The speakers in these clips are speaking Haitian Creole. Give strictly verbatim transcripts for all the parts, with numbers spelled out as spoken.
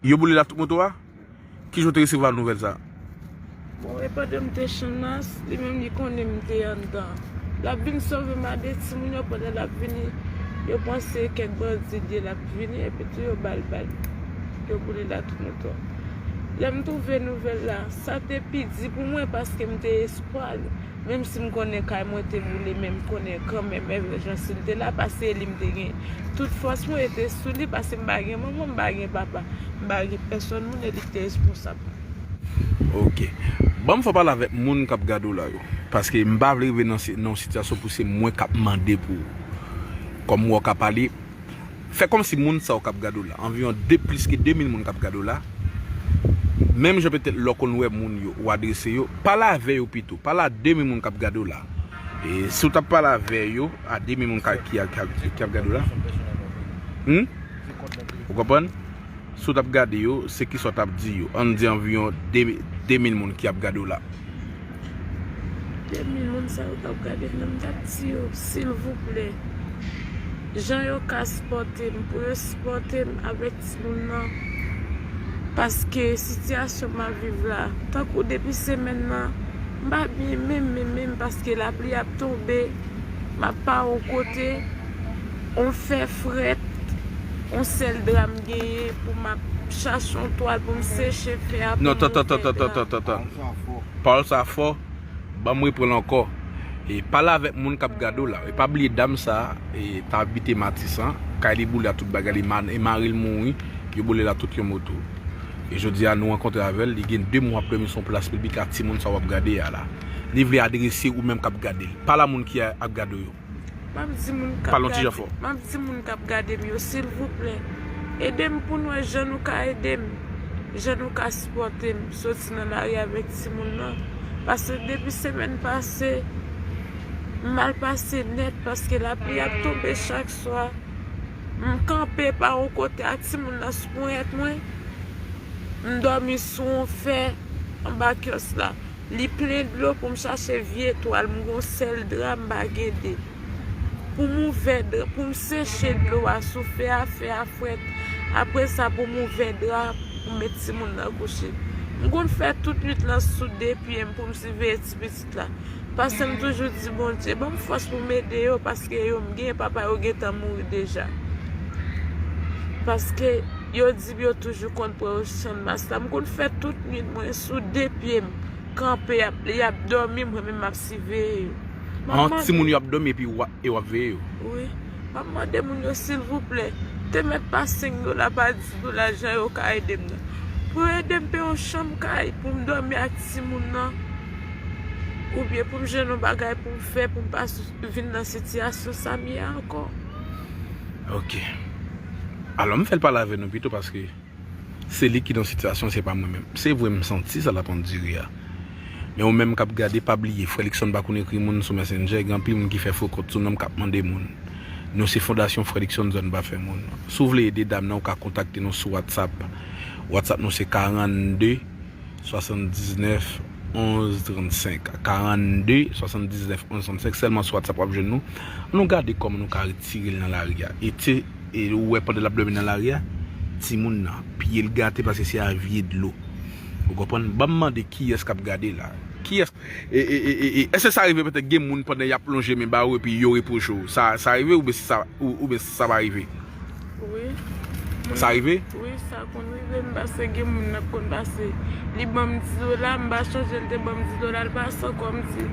Yo boule la tout moto a? Kijan w te resevwa nouvèl sa a? Bon, e pandan m te Channmas, li menm li konnen m te anndan. L ap vin sove m a de timoun yo, pandan l ap vini, yo panse kèk bandi l ye, l ap vini, epi tou yo ba l bal. Yo boule la tout moto. Lè m twouve nouvèl la, sa te pi di pou mwen paske m te espwa l. Menm si m konnen kay mwen te boule, men m konnen kanmenm Evè Jansil te la, paske e li m te gen. Tout fòs mwen te sou li, paske m pa gen manman, m pa gen papa. M pa gen pèsòn moun, e li k te responsab. Ok. Ban m fè w pale avèk moun k ap gade w la yo. Paske m pa vle rive nan si- nan yon sitiyasyon pou se mwen k ap mande pou ou. Kòm w ka pale, fè kòmsi moun sa yo k ap gade w la, anviwon de plis ke de mil moun k ap gade w la, menm jan petèt lè w konn wè moun yo, ou adrese yo, pale avè yo pito, pale a de mil moun k ap gade w la. E si w t ap pale avè yo, a de mil moun ka- ki, ki, ki ap gade w la, hmm? Ou konprann? Si w t ap gade yo, se kisa w t ap di yo? Ann di anviwon de, de mil moun ki ap gade w la. De mil moun sa yo k ap gade m nan, m t ap di yo, silvouplè, jan yo ka sipòte m, pou yo sipòte m avèk timoun nan. Paske sitiyasyon m ap viv la, tankou depi semèn nan, m pa byen menm, menm, menm, paske lapli ap tonbe, m ap pa yon kote, on fè frèt, on sèl dra m genyen pou m ap chache yon twal pou m seche fè a, pou m ouvè dra. Non, tan, tan, tan, tan, tan, tan, tan, tan. Pawòl sa fò. Ban m reprann ankò. E pale avèk moun k ap gade w la. E pa bliye dam sa a, e t abite Matisan, kay li boule a tout bagay, li ma- e mari l mouri, yo boule l a tout yon moto. E jodi a nou rankontre avè l, li gen de mwa ap dòmi sou yon plas piblik a timoun sa w ap gade a la. Li vle adrese ou menm k ap gade l. Pale a moun ki a- ap gade w yo. M ap di moun k ap gade m, m ap di moun k ap gade m yo, silvouplè, ede m pou n wè jan nou ka ede m, jan nou ka sipòte m soti nan lari avèk timoun nan. Paske depi semèn pase, m mal pase nèt paske lapli ap tonbe chak swa. M kanpe pa yon kote ak timoun nan sou ponyèt mwen. M dòmi sou yon fè anba kyòs la. Li plen dlo pou m chache vye twal, m gon sèl dra, m pa gen de. Pou m ouvè dra, pou m seche dlo a sou fè a, fè a frèt. Apre sa, pou m ouvè dra, pou m met timoun nan kouche. M konn fè tout nwit lan sou de pye m pou m siveye ti pitit la. Paske m toujou di Bondye, ban m fòs pou m ede yo, paske yo m gen, papa yo gentan mouri deja. Paske yo di m yo toujou konn pran yo Channmas la. M konn fè tout nwit mwen sou de pye m. Kanpe, y ap, y ap dòmi, mwen menm m ap siveye yo. An, timoun yo ap dòmi epi w ap, e w ap veye yo? Wi. M ap mande moun yo, silvouplè, te mèt pa senk dola, pa dis dola, jan yo ka ede m nan. Pou yo ede m peye yon chanm kay, pou m dòmi ak timoun nan. Oubyen pou m jwenn yon bagay pou m fè, pou m pa sou- vin nan sitiyasyon sa m ye a ankò. Ok. Alò, m fè l pale avè nou pito paske se li ki nan sitiyasyon, se pa mwen menm. Se vre, m santi sa l ap andire a. Men ou menm k ap gade, pa bliye, Frè Luckson pa konn ekri moun sou Messenger, gen anpil moun ki fè fo kont sou non m k ap mande moun. Nou se Fondasyon Frè Luckson Zòn Pa Fè Moun. Si w vle ede dam nan, ou ka kontakte nou sou WhatsApp. WhatsApp nou se karannde swasanndiznèf onz trannsenk. Karannde swasanndiznèf onz trannsenk, sèlman sou WhatsApp w ap jwenn nou. Ann nou gade kòman nou ka retire l nan lari a. E te, e ou wè pandan l ap dòmi nan lari a, timoun nan, pye l gate paske se a vye dlo. Ou konprann? Ban m mande kiyès k ap gade la. Kiyès? E, e, e, e, e, èske sa rive petèt gen moun pandan y ap lonje men ba ou epi yo repwoche w? Sa, sa rive oubyen sa, ou, oubyen sa pa rive? Wi. Sa rive? Wi, sa konn rive m paske gen moun nan konn pase. Li ban m dis dola, m pa chonje l te ban m dis dola, l pase ankò, m di,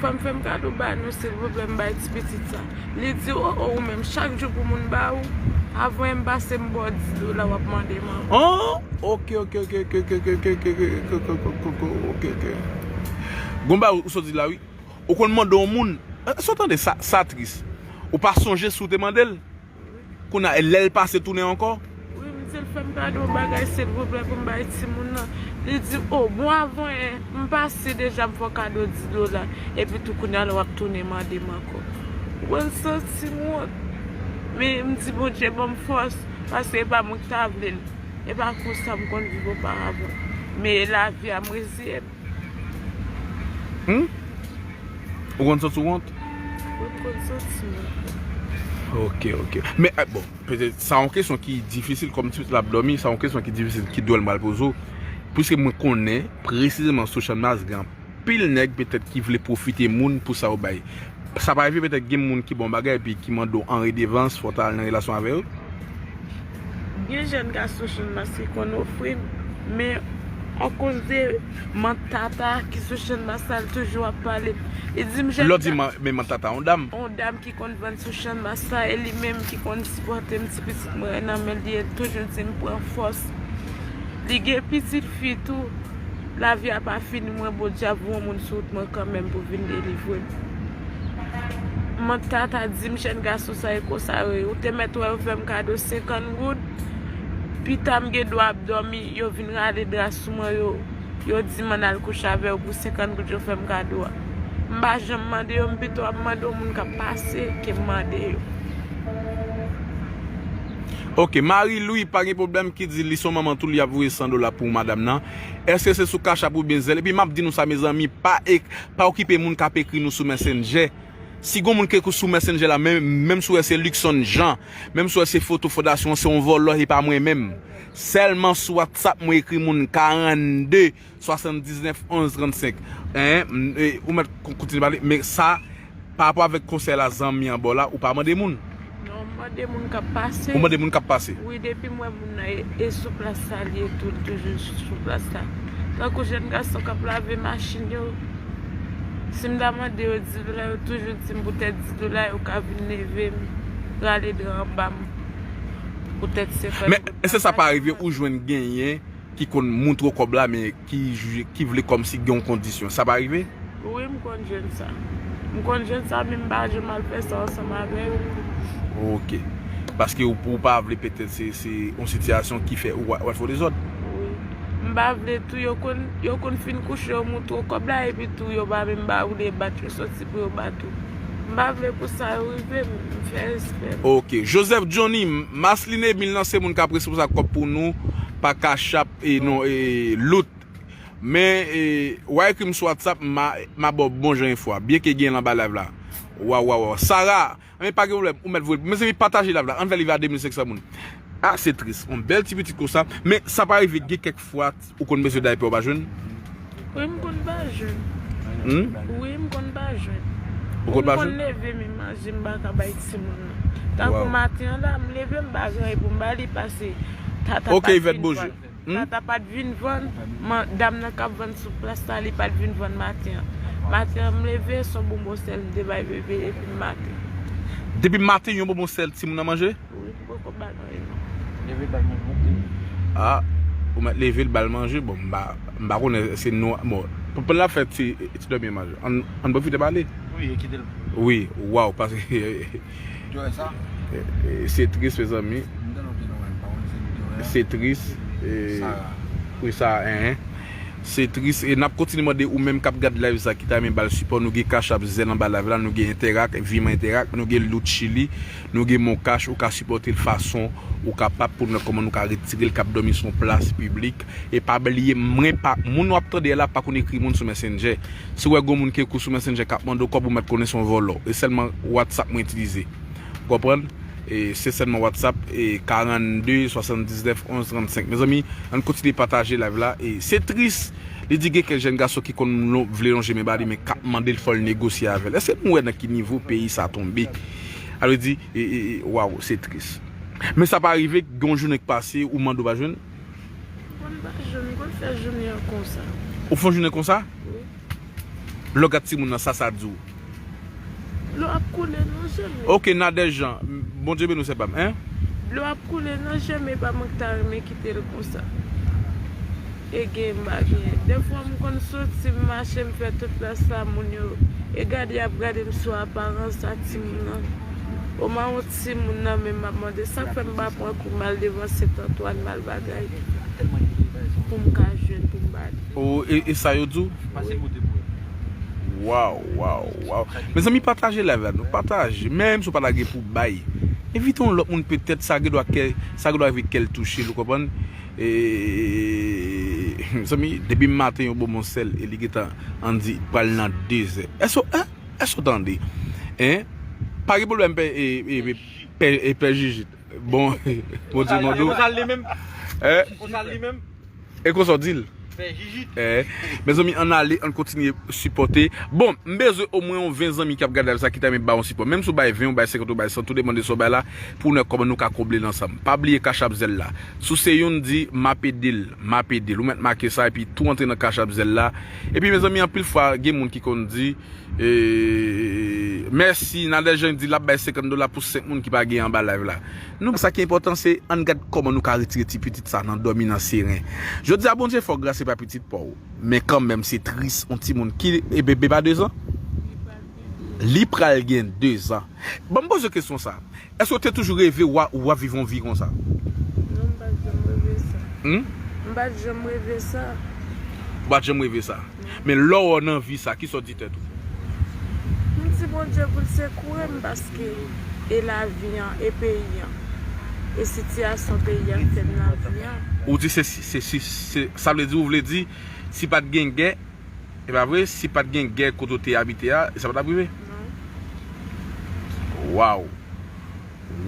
fò m fè m kado ba nou, silvouplè, m bay ti pitit sa. Li di, o, o, ou menm, chak jou pou moun ba ou, avan m pase m ba w dis dola, w ap mande m ankò. Oh, ok, ok, ok. Gon bagay ou sot di la, wi. Ou konn mande yon moun, èske w tande sa, sa tris. Ou pa sonje si w te mande l? Kounye a, lè l pase tounen ankò? Wi, m di l fè m kado yon bagay, silvouplè, pou m bay timoun nan. Li di, o, bon, avan yè, m pase deja, m fè w kado dis dola. Epi tou kounye a la, w ap tounen mande m ankò. Ou konn santi m wont. Men m di Bondye ban m fòs, paske e pa mwen ki ta vle l. E pa konsa m konn viv oparavan. Men lavi a, m reziye m. Hmm? Ou konn santi w wont? Ou konn santi m wont. Ok, ok. Men, eh, bon, petèt, sa yon kesyon ki difisil, kòm ti pitit la ap dòmi, sa yon kesyon ki difisil, ki dwòl m pral poze w. Piske mwen konnen, presizeman sou Channmas, gen anpil nèg, petèt, ki vle pwofite moun pou sa yo bay. Sa pa rive, petèt, gen moun ki ba w bagay, epi ki mande w an redevans, fò w ta al nan relasyon avè yo? Gen jèn gason Channmas ki konn ofri m, men akoz de mantata ki sou Channmas la, l toujou ap pale. Li di m jèn Lè w di ga- man, men mantata, yon dam. Yon dam ki konn vann sou Channmas la, e li menm ki konn sipòte m, ti pitit mwen nan men l, li toujou di m pran fòs. Li gen pitit fi tou. Lavi a pa fini, mwen, Bondye ap voye yon moun sou wout mwen kanmenm pou vin delivre m. Mantata di m, jèn gason sa e konsa yo ye. Ou te mèt wè yo fè m kado senkant goud. Pita m gen dwa ap dòmi, yo vin rale dra sou mwen, yo, yo di m ann al kouche avè yo pou senkant goud yo fè m kado a. M pa janm mande yo, m pito ap mande yon moun k ap pase ke m mande yo. Ok, Marie Louis, pa gen pwoblèm, ki di li se yon manman tou, li ap voye san dola pou madanm nan. Èske se sou Cash App oubyen Zelle? Epi m ap di nou sa, mezanmi, pa ek-, pa okipe moun k ap ekri nou sou Messenger. Si gon moun ki ekri sou Messenger la, menm, menm si w wè se Luckson Jean, menm si w wè se foto fondasyon an, se yon vòlò, e pa mwen menm. Sèlman sou WhatsApp, mwen ekri moun karannde swasanndiznèf onz trannsenk. Hein? M, e, ou mèt kon-, kontinye pale, men sa, pa rapò avèk konsèy la, zanmi an ba w la, ou pa mande moun. Non, m mande moun k ap pase. Ou mande moun k ap pase? Wi, depi m wè moun nan e, e sou plas sa li ye tou, li toujou sou plas sa. Tankou jèn gason k ap lave machin yo, si m ta mande yo dis dola, yo toujou di m poutèt dis dola, yo ka vin leve m, rale dra anba m. Poutèt senkant goud. Men, èske sa pa rive ou jwenn genyen ki konn montre w kòb la, men ki, ki vle kòmsi gen yon kondisyon? Sa pa rive? Wi, m konn jwenn sa. M konn jwenn sa, men m pa janm al fè sa ansanm avè yo. Ok. Paske ou, ou pa vle petèt se, se yon sitiyasyon ki fè ou, w al fè dezòd. Wi. M pa vle tou, yo konn, yo konn fin kouche, yo montre w kòb la, epi tou yo pa menm ba ou de bat, yo soti pou yo bat ou. M pa vle pou sa yo rive m, m fè respè m. Ok. Joseph Johnny, Marceline Emile nan se moun k ap resevwa kòb pou nou pa Cash App e non, e, loot. Men, e, w a ekri m sou WhatsApp, m a, m a ba w bon jan enfo a. Byenke gen l anba live la. Waw, waw, waw. Sarah, men pa gen pwoblèm, ou mèt voye l. Mezanmi, pataje live la. Ann fè l rive a de mil senk san moun. Ah, se tris. Yon bèl ti pitit konsa. Men sa pa rive gen kèk fwa ou konn bezwen daypè ou pa jwenn? Wi, m konn pa jwenn. Hmm? Wi, m konn pa jwenn. Ou konn pa jwenn? M konn leve men manje m pa ka bay timoun nan. Tankou maten an la, m leve m pa gen anyen pou m ba li pase tata pa t vin vann. Ok, Yvette Beaujeu. Hmm? Tata pa t vin vann, dam nan k ap vann sou plas la, li pa t vin vann maten an. Maten an, m leve, se yon bonbon sèl m te bay bebe depi maten. Depi maten, yon bonbon sèl timoun nan manje? Wi, m poko ba l anyen non. Leve ba l manje. Ah, ou mèt leve l ba l manje, bon, m pa, m pa konnen se nou, bon, pandan l ap fè ti, ti dòmi an manje. Ann, ann pwofite pale. Wi, e kite l. Wi, waw, paske Yo wè sa? E, e, se tris, mezanmi. M tande w te nan wè, m pa konn si m te wè. Se tris. E, Sara. Wi, sa, en. Se tris. E n ap kontinye mande ou menm k ap gad live sa, ki ta renmen ba l sipò, nou gen Cash App, Zelle anba live la, nou gen Interac, Vim Interac, nou gen Loot Chili, nou gen Mon Cash, ou ka sipòte l fason ou kapab pou n wè kòman nou ka retire l k ap dòmi sou yon plas piblik. E pa bliye, mwen pa, moun w ap tande a la pa konn ekri moun sou Messenger. Si w wè gon moun ki ekri w sou Messenger k ap mande w kòb, ou mèt konnen se yon vòlò. E sèlman WhatsApp mwen itilize. Ou konprann? E se sèlman WhatsApp, e karannde swasanndiznèf onz trannsenk. Mezanmi, ann kontinye pataje live la. E se tris. Li di gen kèk jèn gason ki konn lon-, vle lonje men ba li, men k ap mande l fò l negosye avè l. Èske nou wè nan ki nivo peyi sa tonbe? Sa vle di, e, e, e, waw, se tris. Men sa pa rive, gen yon jounen k pase, ou mande w pa jwenn? M konn pa jwenn, m konn fè jounen an konsa. Ou fè yon jounen konsa? Wi. Lè w gad timoun nan, sa sa di w? Dlo ap koule nan je m. Ok, Nadège Jean, Bondye beni w, sè pa m, en? Dlo ap koule nan je m, e pa mwen ki ta renmen kite l konsa. E gen m pa genyen. Dèfwa m konn soti, m mache, m fè tout plas la, moun yo, e gade y ap gade m sou aparans a timoun nan. O mwen yon timoun nan, men m ap mande sa k fè m pa pran kou m al devan Sent Antwàn, m al bagay pou m ka jwenn, pou m ba li. O, e, e sa yo di w? Pase l monte pou wè. Waw, waw, waw. Mezanmi, pataje live la, nou pataje. Menm si w pa ta gen pou bay, envite yon lòt moun, petèt sa gen dwa kè, sa gen dwa rive kè l touche l, ou konprann? E, mezanmi, depi maten yon bonbon sèl, e li gentan, ann di, pral nan dezè. Èske, en? Èske w tande? En? Pa gen pwoblèm, e, e, e, Pè, e pè Jijit. Bon, bon, Dieu, mon Dieu. Konsa l li menm. Eh? Konsa l li menm. E konsa w di l? Pè Jijit. Eh, mezanmi, ann ale, ann kontinye sipòte. Bon, m bezwen omwen yon ven zanmi k ap gade live sa ki ta renmen ba yon sipò. Menm si w bay ven, w bay senkant, w bay san, tou depann de sa w bay la, pou nou wè kòman nou ka konble l ansanm. Pa bliye Cash App Zelle la. Si w se youn, di, m ap ede l, m ap ede l. Ou mèt make sa, epi tou antre nan Cash App Zelle la. Epi, mezanmi, anpil fwa, gen moun ki konn di, E, mèsi, Nadège Jean di l ap bay senkant dola pou senk moun ki pa gen anba live la. Nou, sa ki enpòtan, se ann gad kòman nou ka retire ti pitit sa nan dòmi nan seren. Jodi a, Bondye fè w gras, se pa pitit pa w. Men kanmenm, se tris, yon timoun ki, e bebe pa de zan? Li pral gen de zan. Ban m poze w kesyon sa. Èske w te toujou reve w a, w a viv yon vi konsa? Non, m pa t janm reve sa. Hmm? M pa t janm reve sa. Ou pa t janm reve sa. Men lè w nan vi sa, kisa w di tèt ou? M di Bondye pou l sekoure m paske e lavi an, e peyi an, e sitiyasyon peyi a fè m nan vi an. Ou di se, se, se, se, sa vle di, ou vle di, si pa t gen gè, e pa vre, si pa t gen gè kote w te abite a, sa pa t ap rive? Non. Waw.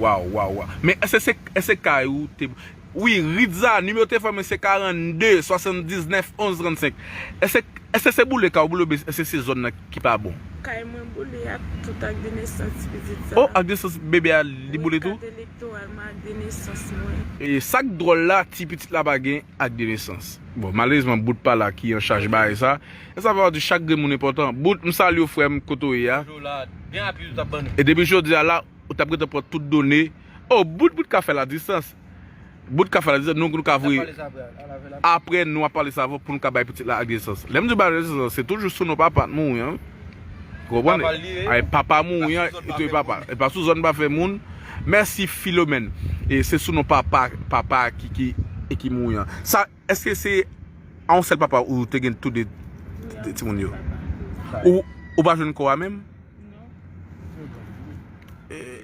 Waw, waw, waw. Men èske se, èske kay ou te, wi, Ritza, nimewo telefòn mwen se karannde swasanndiznèf onz trannsenk. Èske, èske se boule kay ou boule oubyen èske se zòn nan ki pa bon? Kay mwen boule ak tout ak de nesans pitit sa. Oh, ak de nesans bebe a li boule tou? Wi, kat elektoral mwen ak de nesans mwen. E sa k dwòl la, ti pitit la pa gen ak de nesans. Bon, malerezman, Bout pa la ki an chaj bagay sa. E sa fè w di chak grenn moun enpòtan. Bout, m salye w, frè m, kote w ye a. Toujou la, byen rapid ou t ap ban nou. E depi jodi a la, ou t ap gentan pran tout done. Oh, Bout, Bout ka fè l a distans. Bout ka fè l a distans, nou, nou ka voye. Apre, nou ap pale sa avè w pou nou ka bay pitit la ak distans. Lè m di bay distans, se toujou sou non papa t mouri an. Ou konprann? Papa l li ye. Ay, papa mouri an, e tou e papa. E pa sou zòn pa fè moun. Mèsi, Filomèn. E se sou non papa, papa ki, ki, e ki mouri an. Sa, èske se a yon sèl papa ou te gen tou de, de timoun yo? Ou, ou pa jwenn kò a menm? Non. E,